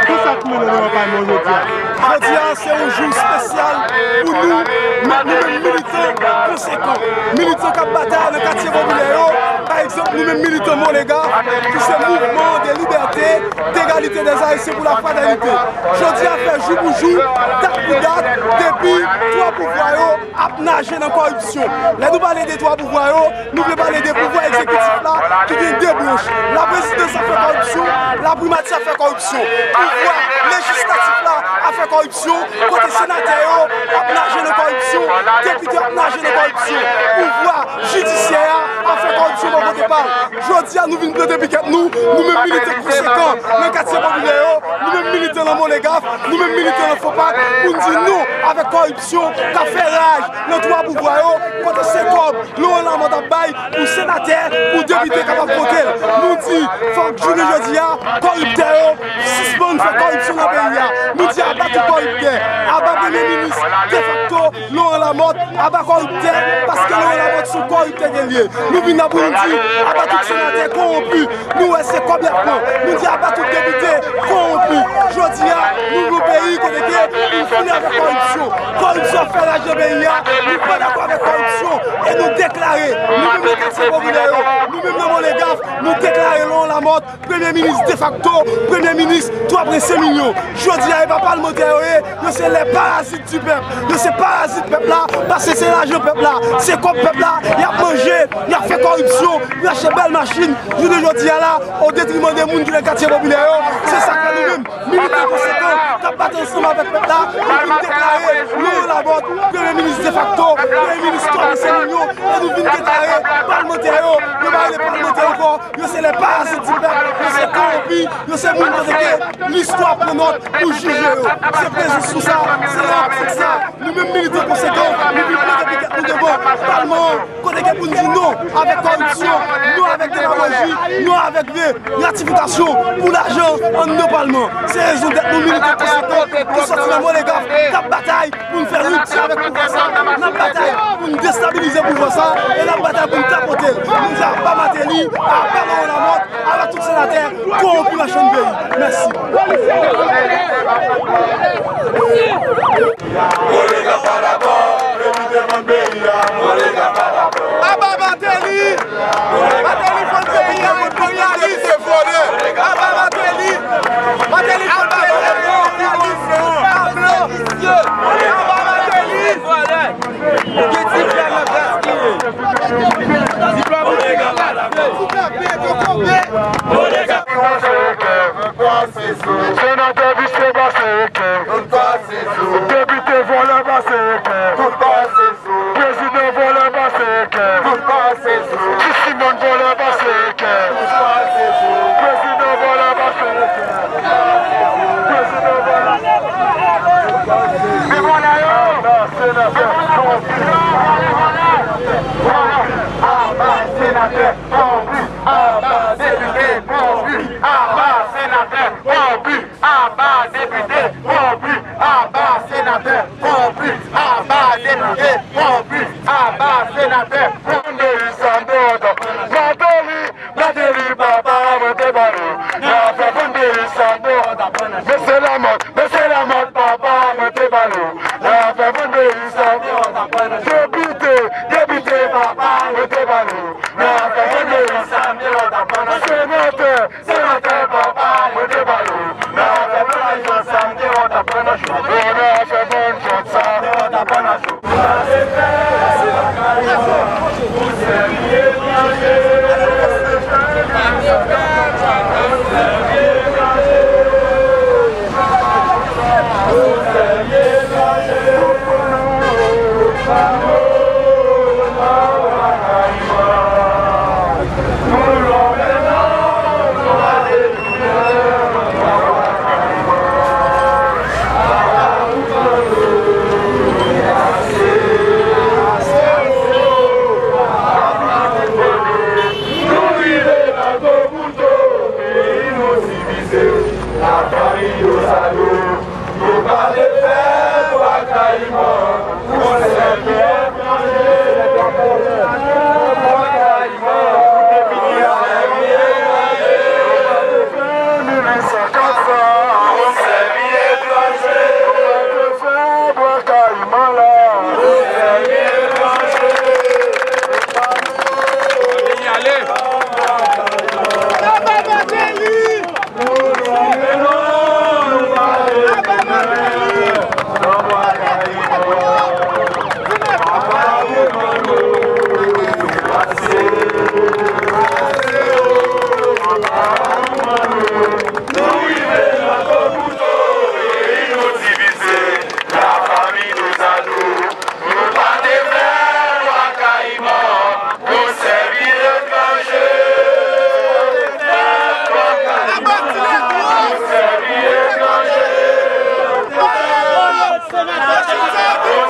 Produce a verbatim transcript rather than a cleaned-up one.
Kisa k mennen nou anba men jodi a? Jodi a, se yon jou espesyal pou nou, nou menm militan konsekan, militan k ap batay nan katye popilè yo, pa egzanp, nou menm militan Molegar, ki se Mouvman de Libète, Degalite, Dezayisyen pou Lafratènite. Jodi a fè jou pou jou, dat pou dat, depi twa pouvwa yo ap naje nan kòripsyon. Lè nou pale de twa pouvwa yo, nou vle pale de pouvwa egzekitif la ki gen de branch. Laprezidans ap fè kòripsyon, laprimati ap fè kòripsyon, pouvwa lejislatif la ap fè kòripsyon, kote senatè yo ap naje nan kòripsyon, depite ap naje nan kòripsyon, pouvwa jidisyè a ap fè kòripsyon bò kote pa l. Jodi a, nou vin plante pikèt nou, nou menm militan konsekan nan katye popilè yo, nou menm militan nan Molegaf, nou menm militan nan Fopak, pou n di non avèk kòripsyon k ap fè raj nan twa pouvwa yo, kote se kòb Laurent Lamothe ap bay pou senatè, pou depite kapab vote l. Nou di, fòk jounen jodi a, kòriptè yo sispann fè kòripsyon nan peyi a. Nou di, aba tout kòriptè, aba premye minis defakto Laurent Lamothe, aba kòriptè, paske Laurent Lamothe se yon kòriptè ke l ye. Nou vin la pou nou di, aba tout senatè kowonpi. Nou wè se kòb y ap pran. Nou di aba tout depite kowonpi. Jodi a, nou nan yon peyi kote ke nou fini avèk kòripsyon. Kòripsyon ap fè raj nan peyi a. Nou pa dakò avèk kòripsyon. E nou deklare, nou menm nan katye popilè yo, nou menm nan Molegaf, nou deklare Laurent Lamothe, premye minis defakto, premye minis twa pwen senk milyon. Jodi a, e pa palmantè yo ye, yo se lè parazit di pèp. Yo se parazit pèp la, paske se lajan pèp la, se kòb pèp la, y ap manje, y ap fè kòripsyon, y achte bèl machin, jounen jodi a la, o detriman de moun ki nan katye popilè yo. Se sa k fè nou menm, militan konsekan, k ap bat ansanm avèk pèp la, nou vin deklare Laurent Lamothe, premye minis defakto, premye minis twa pwen senk milyon, e nou vin deklare palmantè yo, yo pa rele palmantè ankò, yo se lè parazit di pèp, yo se kowonpi, yo se moun kote ke listwa pran nòt pou jije yo. Se prezans pou sa, se nan optik sa, nou menm militan konsekan, nou vin plante pikèt nou devan palman an, kote ke pou n di non avèk kòripsyon, non avèk demagoji, non avèk ratifikasyon pou lajan anndan palman. Se rezon dèt nou militan konsekan ki sòti nan Molegaf, k ap batay pou n fè ripti avèk pouvwa sa, n ap batay pou n destabilize pouvwa sa, e n ap batay pou n kapote l. Nou di aba Martelly, aba Laurent Lamothe, aba tout senatè kowonpi machann peyi. Mèsi. Aba Martelly! Martelly fò n peyi a, enperyalis! Aba Martelly! Martelly fò n peyi a, enperyalis! Aba Martelly! Gen diplòm nan plas ki ye. Diplòm nan plas ki ye. Senatè visye pase ekè. Depite vòlè pase ekè. Prezidan vòlè pase ekè. Ti Simòn vòlè pase ekè. Prezidan vòlè pase ekè. Prezidan vòlè. Aba senatè kòwonpi. Aba senatè kòwonpi. Aba depite kòwonpi. Aba senatè kòwonpi. Aba depite kòwonpi. Aba senatè kòwonpi. Aba depite kòwonpi. Aba senatè kòwonpi. Peyi sa m te wè ta Martelly, Martelly papa mwen te pale w. Nan afè vann peyi sa m te wè ta Mesye Lamothe, Mesye Lamothe papa mwen te pale w. Nan afè vann peyi sa m te wè ta Depite, depite papa mwen te pale w. Nan afè vann peyi sa m te wè ta Senatè, Senatè papa mwen te pale w. Nan afè vann lajan sa m te wè w t ap pran nan cho. Nan afè vann kòb sa. Lafanmi Dosado, nou pa te fè twa kayiman pou sèvi etranje. Twa kayiman pou sèvi etranje. Mil uit san kat san. Pou sèvi etranje. Nou pa te fè twa kayiman la. Pou sèvi etranje. Nou pa te fè twa kayiman pou sèvi etranje. Pou sèvi etranje. Pou